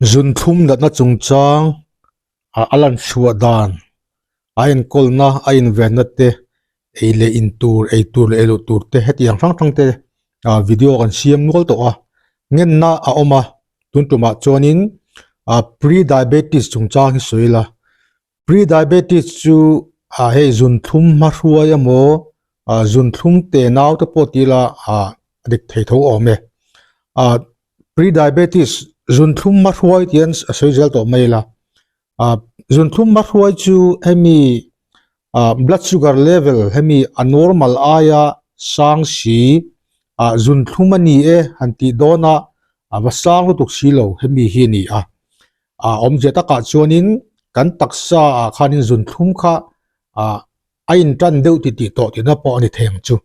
Zunthlum natna chungchang ah a lan chhuah dan a enkawlna a invenna te ei leh in tur ei tur leh ei loh tur te hetiang hrang hrang te ah video kan siam nual tawh a ngenna a awm a tun tumah chuanin ah pre diabetes chungchang hi sawi ila Pre-diabetes chu ah hei zunthlum hmahruai emaw ah zunthlum te nau te pawh ti ila ah a dik thei tho awm e. Ah pre-diabetes zunthlum hmahruai tih an a sawi zel tawh mai ila ah zunthlum hmahruai chu hemi ah blood sugar level hemi a normal aia sang si ah zunthlum a ni e han tih dawn a a va sang lutuk si lo hemi hi a ni a. A awmzia takah chuanin kan taksa ah khanin zunthlum kha ah a intan deuh ti tih tawh tihna pawh a ni thei ang chu.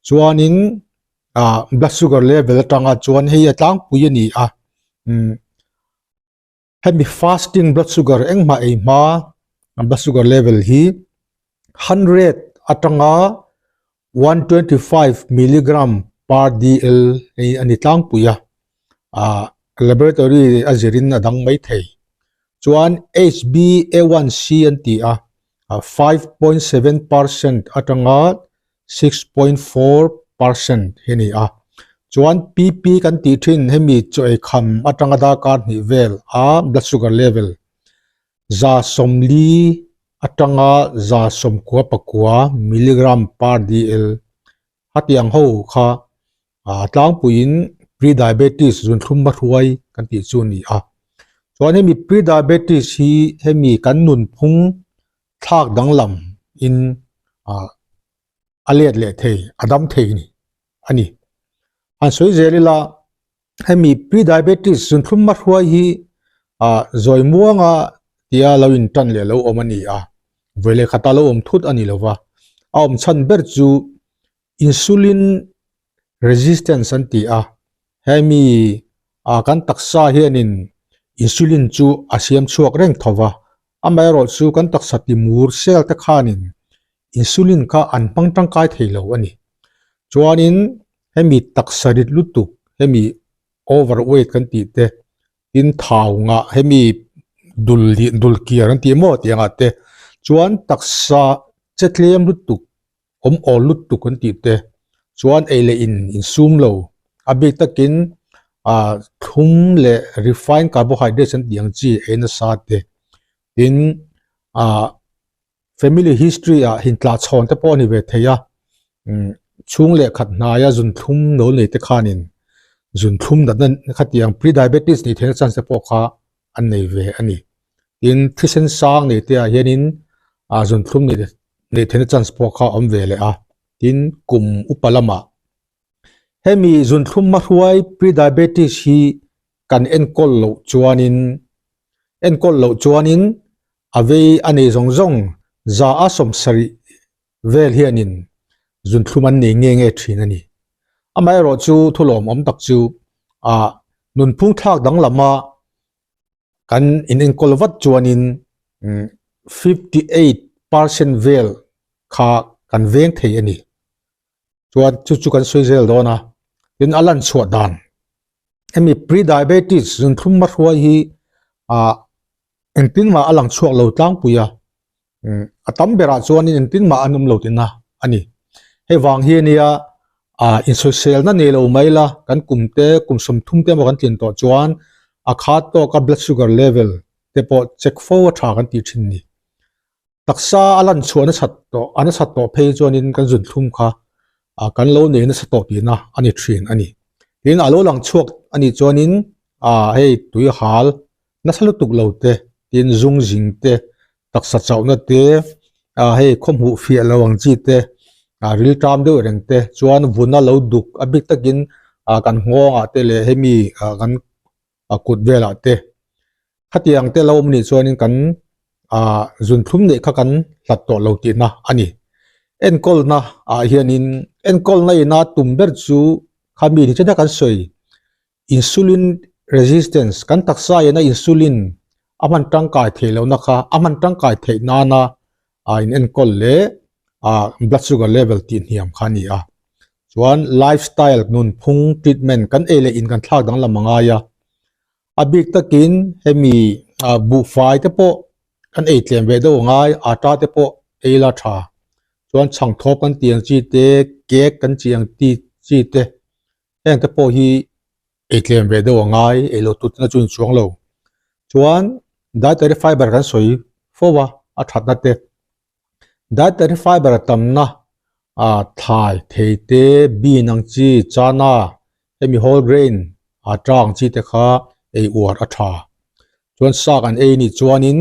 Chuanin ah blood sugar level atanga chuan hei a tlangpui a ni a, umm hemi fasting blood sugar engmah ei hma blood sugar level hi 100 atanga 125 milligram per dl hei a ni tlangpui a ah laboratory a zirin a dang mai thei chuan HbA1c an ti a 5.7 percent atanga 6.4 percent hi a ni a chuan PP kan tih thin hemi chaw ei kham atanga darkar hnih vel a blood sugar level 40 atanga 94 milligram per dl hetiang ho kha a tlangpuiin pre-diabetes zunthlum hmahruai kan tih chu a ni a. Chuan hemi pre-diabetes hi hemi kan nunphung thlak danglam in ah a let leh thei a dam thei a ni. Han sawi zel ila hemi pre-diabetes zunthlum hmahruai hi ah zawi muanga tia lo intan leh lo awm a ni a, vawi leh khata lo awm thut a ni lova, a awm chhan ber chu insulin resistance an ti a, hemi ah kan taksa hianin insulin chu a siam chhuak reng tho va, amaherawh chu kan taksa timur cell te khanin insulin kha an hmang tangkai thei lo a ni. Chuanin hemi taksa rit lutuk hemi overweight kan tih te tin thau ngah hemi dul dul kiar an tih maw tih angah te chuan taksa che tlem lutuk awm awl lutuk an tih te chuan ei leh in insum lo a bik takin ah thlum leh refined carbohydrates an tih ang chi ei nasa te tin ah family history ah hintlah chhawn te pawh a ni ve thei a umm chhung leh khat hnaia zunthlum lo nei te khanin zunthlum natna khatiang pre diabetes nih theihna chance te pawh kha an nei ve a ni tin thisen sang nei te ah hianin ah zunthlum nei neih theihna chance pawh kha a awm ve leh a tin kum upa lamah hemi zunthlum hmahruai pre diabetes hi kan enkawl loh chuanin enkawl loh chuanin a vei a nei zawng zawng 170 vel hianin zunthlum an nei nge nge thin a ni. Amaherawh chu thulawm awm tak chu ah nunphung thlak danglama kan in enkawl vat chuanin 58% vel kha kan veng thei a ni. Chuan chu chu kan sawi zel dawn a, tin a lan chhuah dan hemi pre-diabetes zunthlum hmahruai hi ah engtin mah a lang chhuak lo tlangpui a, a tam berah chuanin engtin mah an awm lo tihna a ni. Hei vang hi ania ah insawiselna nei lo mai la kan kum te kum 30 te emaw kan tlin tawh chuan a khat tawka blood sugar level te pawh check fo a tha kan tih thin ni. Taksa a lan chhuah nasat tawh a nasat tawh phei chuanin kan zunthlum kha ah kan lo nei nasa tawh tihna a ni thin a ni. Tin a lo lang chhuak a nih chuanin ah hei tui hal nasa lutuk lo te tin zung zing te taksa chauhna te ah hei khawhmuh fiah lo ang chi te ah riltam deuh reng te chuan vuna lo duk a bik takin ah kan nghawngah te leh hemi ah kan a kut velah te khatiang te lo awm anih chuanin kan ah zunthlum neih kha kan hlat tawh lo tihna a ni. Enkawlna ah hianin enkawlna ina tum ber chu khami ni chena kan sawi insulin resistance kan taksa ina insulin a hman tangkai theih lohna kha a hman tangkai theih nana a in enkawl leh ah blood sugar level tih hniam kha a ni a. Chuan lifestyle nunphung treatment kan ei leh in kan thlak danglam a ngai a. A bik takin hemi buhfai te pawh kan ei tlem ve deuh angai, atta te pawh ei la tha. Chuan chhangthawp kan tih ang chi te, cake kan tih ang chi te, heng te pawh hi ei tlem ve deuh angai, ei lo tut na chu inchuang lo. Chuan dietary fiber kan sawi fo a, a thatna te. Dietary fiber tamna ah thlai, thei te, bean ang chi, chana, hemi whole grain atta ang chi te kha ei uar a tha. Chuan sa kan ei nih chuanin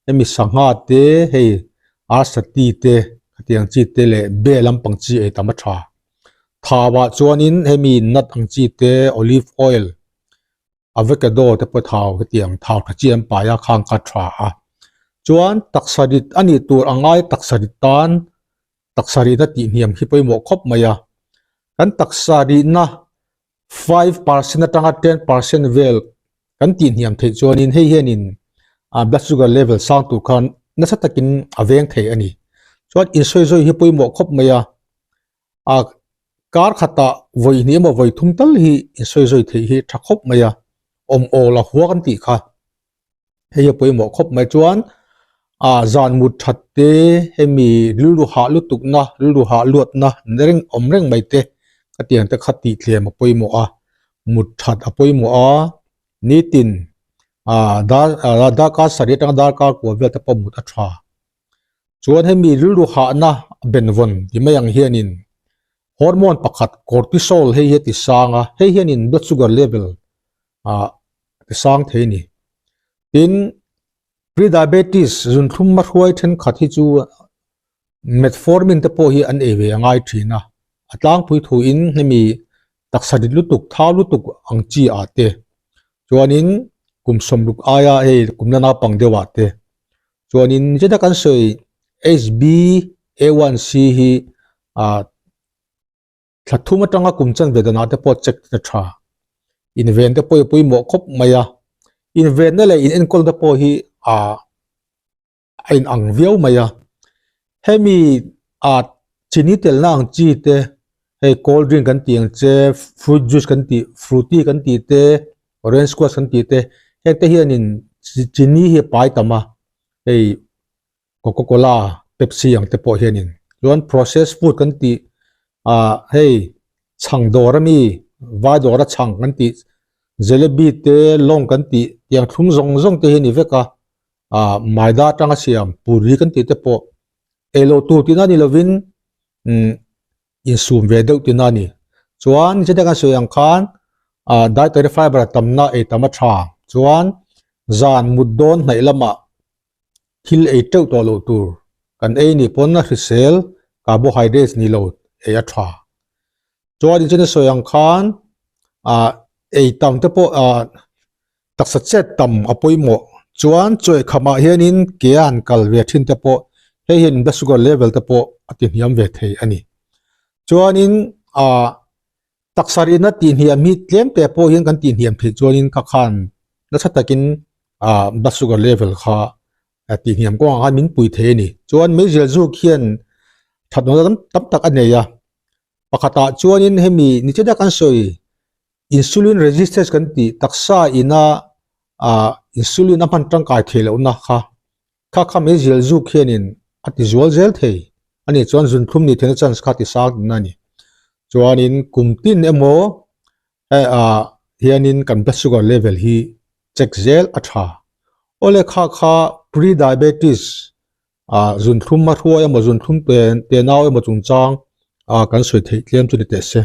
hemi sangha te, hei arsati te, khatiang chi te leh be lampang chi ei tam a tha. Thauah chuanin hemi nut ang chi te, olive oil, avocado te pawh thau hetiang thau tha chi an pai a khang kha tha a. Chuan taksa rit a nih tur a ngai taksa rit tan taksa rihna tih hniam hi pawimawh khawp mai a. Kan taksa rihna 5% atanga 10% vel kan tih hniam theih chuanin hei hianin blood sugar level sang tur khan nasa takin a veng thei a ni. Chuan insawizawi hi pawimawh khawp mai a. A kar khatah vawi hnih emaw vawi thum tal hi insawizawi theih hi tha khawp mai a, awm awl a hua kan tih kha hei a pawimawh khawp mai chuan a zan mut that te hemi rilru hah lutuk na rilru hah luat na reng awm reng mai te ka tiang te kha tih tlem a pawimawh a, mut that a pawimawh a, nitin a dar darkar sarih atanga darkar kua vel te pawh mut a tha. Chuan hemi rilru hahna benvawn ti mai ang hianin hormone pakhat cortisol hei hi a ti sang a, hei hianin blood sugar level ah a ti sang thei a ni. Tin, pre-diabetes zunthlum hmahruai thenkhat hi chu metformin te pawh hi an ei ve a ngai thin a, a tlangpui thuin hemi taksa rit lutuk, thau lutuk ang chi ah te chuanin kum sawmruk aia hei kum la naupang deuh ah te Chuanin zeta kan sawi HbA1c hi ah thla thum atanga kum chanve danah te pawh check na tha. Inven te pawh hi a pawimawh khawp mai a, invenna leh in enkawl te pawh hi ah a in ang viau mai a. Hemi ah chini telna ang chi te hei cold drink kan tih ang che, fruit juice kan tih, fruity kan tih te, orange squash kan tih te heng te hianin chini hi a pai tam a hei coca cola pepsi ang te pawh hianin chuan process food kan tih ah hei chhang dawr ami vai dawra chhang kan tih jalebi te lawng kan tih tiang thlum zawng zawng te hi a ni vek a ah maida atanga siam puri kan tih te pawh ei loh tur tihna ni lovin umm insum ve deuh tihna a ni. Chuan nichete kan sawi ang khan ah dietary fiber tamna ei tam a tha. Chuan zan mut dawn hnaih lamah thil ei teuh tawh loh tur kan ei nih pawn a hrisel carbohydrates ni lo ei a tha. Chuan nichete sawi ang khan ah ei tam te pawh ah Taksa chet tam a pawimawh chuan chawi khamah hianin ke a han kal ve thin te pawh hei hian blood sugar level te pawh a ti hniam ve thei a ni. Chuanin ah taksa rihna tih hniam hi tlem te pawh hian kan tih hniam theih chuanin kha khan nasa takin ah blood sugar level kha a tih hniam kawngah khan min pui thei a ni. Chuan meizial zuk hian thatna tam tak a nei a, pakhatah chuanin hemi ni chiah kan sawi Insulin resistance kan tih taksa ina ah insulin a hman tangkai theih lohna kha kha kha meizial zuk hianin a ti zual zel thei a nih chuan zunthlum nih theihna chance kha ti sang tihna a ni. Chuanin kum tin emaw hei ah hianin kan blood sugar level hi check zel a tha. Awle kha kha pre-diabetes ah zunthlum hma hruai emaw zunthlum te nau emaw chungchang ah kan sawi theih tlem chu ni teh se.